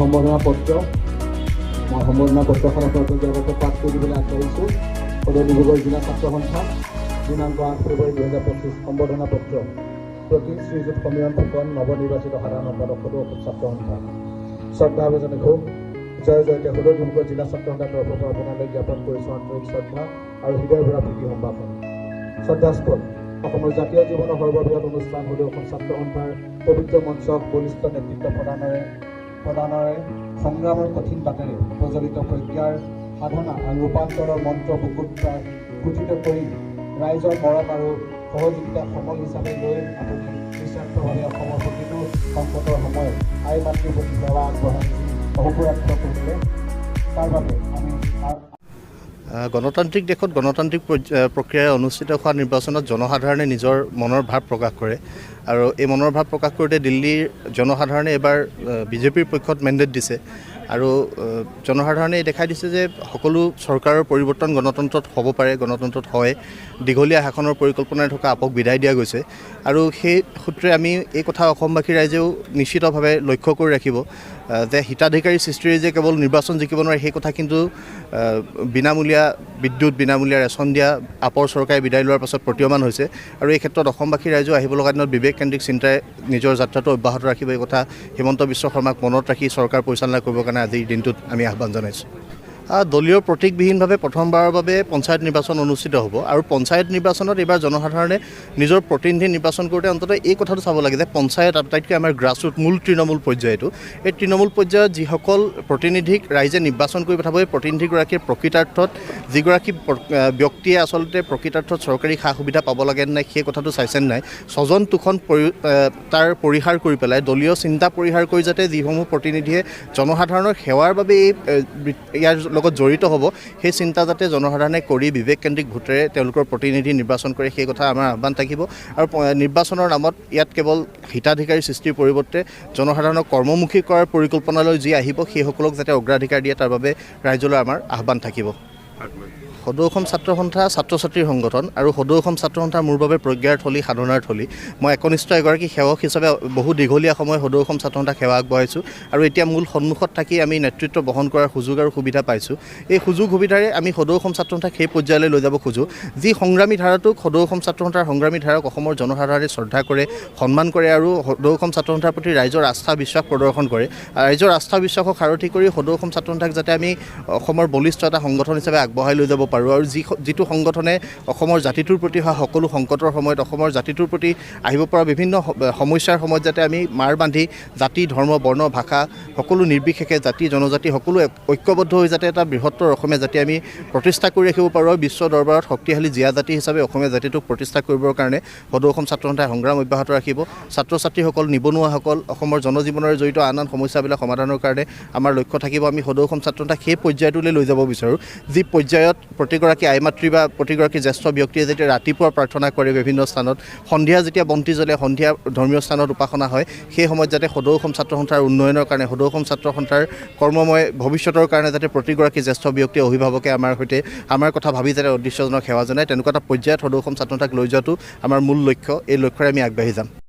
সম্বৰ্ধনা পত্ৰ, মই সম্বৰ্ধনা পত্ৰখন আপোনালোকৰ আগতে পাঠ কৰি দিবলৈ আগবাঢ়িছোঁ। সদৌ ডিব্ৰুগড় জিলা ছাত্ৰ সন্থা, দিনাংক 8 ফেব্ৰুৱাৰী 2025। সম্বৰ্ধনা পত্ৰ। প্ৰতি শ্ৰীযুত সমীৰণ ফুকন, নৱনিৰ্বাচিত সাধাৰণ সম্পাদক, সদৌ অসম ছাত্ৰ সন্থা। শ্ৰদ্ধাভাজন ঘোষ, জয় জয়তে সদৌ ডিব্ৰুগড় জিলা ছাত্ৰ সন্থাৰ তৰফৰ পৰা আপোনালৈ জ্ঞাপন কৰিছোঁ আন্তৰিক শ্ৰদ্ধা আৰু হৃদয় ভৰা প্ৰীতি সম্ভাষণ। শ্ৰদ্ধাস্পদ, অসমৰ জাতীয় জীৱনৰ সৰ্ববৃহৎ অনুষ্ঠান সদৌ অসম ছাত্ৰ সন্থাৰ পবিত্ৰ মঞ্চক বলিষ্ঠ নেতৃত্ব প্ৰদানৰে সংগ্ৰামৰ কঠিন বাটেৰে প্ৰজ্বলিত প্ৰজ্ঞাৰ সাধনা আৰু ৰূপান্তৰৰ মন্ত্ৰ বুকুত কুঠিত কৰি ৰাইজৰ মৰম আৰু সহযোগিতা সমল হিচাপে লৈ আপুনি নিস্বাৰ্থভাৱে অসমৰ প্ৰতিটো সংকটৰ সময়ত আই মাতৃৰ প্ৰতি সেৱা আগবঢ়াই যি অহোপুৰুষাৰ্থ কৰিলে, তাৰ বাবে আমি গণতান্ত্ৰিক দেশত গণতান্ত্ৰিক প্ৰক্ৰিয়াৰে অনুষ্ঠিত হোৱা নিৰ্বাচনত জনসাধাৰণে নিজৰ মনৰ ভাৱ প্ৰকাশ কৰে আৰু এই মনৰ ভাৱ প্ৰকাশ কৰোঁতে দিল্লীৰ জনসাধাৰণে এইবাৰ বিজেপিৰ পক্ষত মেণ্ডেট দিছে আৰু জনসাধাৰণে এই দেখাই দিছে যে সকলো চৰকাৰৰ পৰিৱৰ্তন গণতন্ত্ৰত হ'ব পাৰে, গণতন্ত্ৰত হয়। দীঘলীয়া শাসনৰ পৰিকল্পনাৰে থকা আপক বিদায় দিয়া গৈছে আৰু সেই সূত্ৰে আমি এই কথা অসমবাসী ৰাইজেও নিশ্চিতভাৱে লক্ষ্য কৰি ৰাখিব যে হিতাধিকাৰী সৃষ্টিৰে যে কেৱল নিৰ্বাচন জিকিব নোৱাৰে, সেই কথা কিন্তু বিনামূলীয়া বিদ্যুৎ, বিনামূলীয়া ৰেচন দিয়া আপৰ চৰকাৰে বিদায় লোৱাৰ পাছত প্ৰতীয়মান হৈছে। আৰু এই ক্ষেত্ৰত অসমবাসী ৰাইজেও আহিব লগা দিনত বিবেককেন্দ্ৰিক চিন্তাৰে নিজৰ যাত্ৰাটো অব্যাহত ৰাখিব। এই কথা হিমন্ত বিশ্ব শৰ্মাক মনত ৰাখি চৰকাৰ পৰিচালনা কৰিবৰ কাৰণে আজিৰ দিনটোত আমি আহ্বান জনাইছোঁ। দলীয় প্ৰতীকবিহীনভাৱে প্ৰথমবাৰৰ বাবে পঞ্চায়ত নিৰ্বাচন অনুষ্ঠিত হ'ব আৰু পঞ্চায়ত নিৰ্বাচনত এইবাৰ জনসাধাৰণে নিজৰ প্ৰতিনিধি নিৰ্বাচন কৰোঁতে অন্ততঃ এই কথাটো চাব লাগে যে পঞ্চায়ত আটাইতকৈ আমাৰ গ্ৰাছৰুট, মূল তৃণমূল পৰ্যায়টো। এই তৃণমূল পৰ্যায়ত যিসকল প্ৰতিনিধিক ৰাইজে নিৰ্বাচন কৰি পঠাব, এই প্ৰতিনিধিগৰাকীৰ প্ৰকৃতাৰ্থত যিগৰাকী ব্যক্তিয়ে আচলতে প্ৰকৃতাৰ্থত চৰকাৰী সা সুবিধা পাব লাগে নে নাই, সেই কথাটো চাইছে নাই, স্বজন তোষণ তাৰ পৰিহাৰ কৰি পেলাই, দলীয় চিন্তা পৰিহাৰ কৰি যাতে যিসমূহ প্ৰতিনিধিয়ে জনসাধাৰণৰ সেৱাৰ বাবে এই ইয়াৰ লগত জড়িত হ'ব, সেই চিন্তা যাতে জনসাধাৰণে কৰি বিবেককেন্দ্ৰিক ভোটেৰে তেওঁলোকৰ প্ৰতিনিধি নিৰ্বাচন কৰে, সেই কথা আমাৰ আহ্বান থাকিব। আৰু নিৰ্বাচনৰ নামত ইয়াত কেৱল হিতাধিকাৰী সৃষ্টিৰ পৰিৱৰ্তে জনসাধাৰণক কৰ্মমুখী কৰাৰ পৰিকল্পনালৈ যি আহিব, সেইসকলক যাতে অগ্ৰাধিকাৰ দিয়ে, তাৰ বাবে ৰাইজলৈ আমাৰ আহ্বান থাকিব। সদৌ অসম ছাত্ৰ সন্থা ছাত্ৰ ছাত্ৰীৰ সংগঠন আৰু সদৌ অসম ছাত্ৰ সন্থা মোৰ বাবে প্ৰজ্ঞাৰ থলী, সাধনাৰ থলী। মই একনিষ্ঠ এগৰাকী সেৱক হিচাপে বহু দীঘলীয়া সময় সদৌ অসম ছাত্ৰ সন্থাক সেৱা আগবঢ়াইছোঁ আৰু এতিয়া মূল সন্মুখত থাকি আমি নেতৃত্ব বহন কৰাৰ সুযোগ আৰু সুবিধা পাইছোঁ। এই সুযোগ সুবিধাৰে আমি সদৌ অসম ছাত্ৰ সন্থাক সেই পৰ্যায়লৈ লৈ যাব খোজোঁ, যি সংগ্ৰামী ধাৰাটোক, সদৌ অসম ছাত্ৰ সন্থাৰ সংগ্ৰামী ধাৰাক অসমৰ জনসাধাৰণে শ্ৰদ্ধা কৰে, সন্মান কৰে আৰু সদৌ অসম ছাত্ৰ সন্থাৰ প্ৰতি ৰাইজৰ আস্থা বিশ্বাস প্ৰদৰ্শন কৰে। ৰাইজৰ আস্থা বিশ্বাসক সাৰথি কৰি সদৌ অসম ছাত্ৰ সন্থাক যাতে আমি অসমৰ বলিষ্ঠ এটা সংগঠন হিচাপে আগবঢ়াই লৈ যাব পাৰোঁ আৰু যিটো সংগঠনে অসমৰ জাতিটোৰ প্ৰতি অহা সকলো সংকটৰ সময়ত, অসমৰ জাতিটোৰ প্ৰতি আহিব পৰা বিভিন্ন সমস্যাৰ সময়ত যাতে আমি মাৰ বান্ধি জাতি, ধৰ্ম, বৰ্ণ, ভাষা সকলো নিৰ্বিশেষে জাতি জনজাতি সকলো ঐক্যবদ্ধ হৈ যাতে এটা বৃহত্তৰ অসমীয়া জাতি আমি প্ৰতিষ্ঠা কৰি ৰাখিব পাৰোঁ আৰু বিশ্ব দৰবাৰত শক্তিশালী জীয়া জাতি হিচাপে অসমীয়া জাতিটোক প্ৰতিষ্ঠা কৰিবৰ কাৰণে সদৌ অসম ছাত্ৰ সন্থাই সংগ্ৰাম অব্যাহত ৰাখিব। ছাত্ৰ ছাত্ৰীসকল, নিবনুৱাসকল, অসমৰ জনজীৱনেৰে জড়িত আন আন সমস্যাবিলাক সমাধানৰ কাৰণে আমাৰ লক্ষ্য থাকিব। আমি সদৌ অসম ছাত্ৰ সন্থাক সেই পৰ্যায়টোলৈ লৈ যাব বিচাৰোঁ, যি পৰ্যায়ত প্ৰতিগৰাকী আই মাতৃ বা প্ৰতিগৰাকী জ্যেষ্ঠ ব্যক্তিয়ে যেতিয়া ৰাতিপুৱা প্ৰাৰ্থনা কৰে বিভিন্ন স্থানত, সন্ধিয়া যেতিয়া বন্তি জ্বলে, সন্ধিয়া ধৰ্মীয় স্থানত উপাসনা হয়, সেই সময়ত যাতে সদৌ অসম ছাত্ৰ সন্থাৰ উন্নয়নৰ কাৰণে, সদৌ অসম ছাত্ৰ সন্থাৰ কৰ্মময় ভৱিষ্যতৰ কাৰণে যাতে প্ৰতিগৰাকী জ্যেষ্ঠ ব্যক্তি, অভিভাৱকে আমাৰ সৈতে আমাৰ কথা ভাবি যাতে অদৃশ্যজনক সেৱা জনায়, তেনেকুৱা এটা পৰ্যায়ত সদৌ অসম ছাত্ৰ সন্থাক লৈ যোৱাটো আমাৰ মূল লক্ষ্য। এই লক্ষ্যৰে আমি আগবাঢ়ি যাম।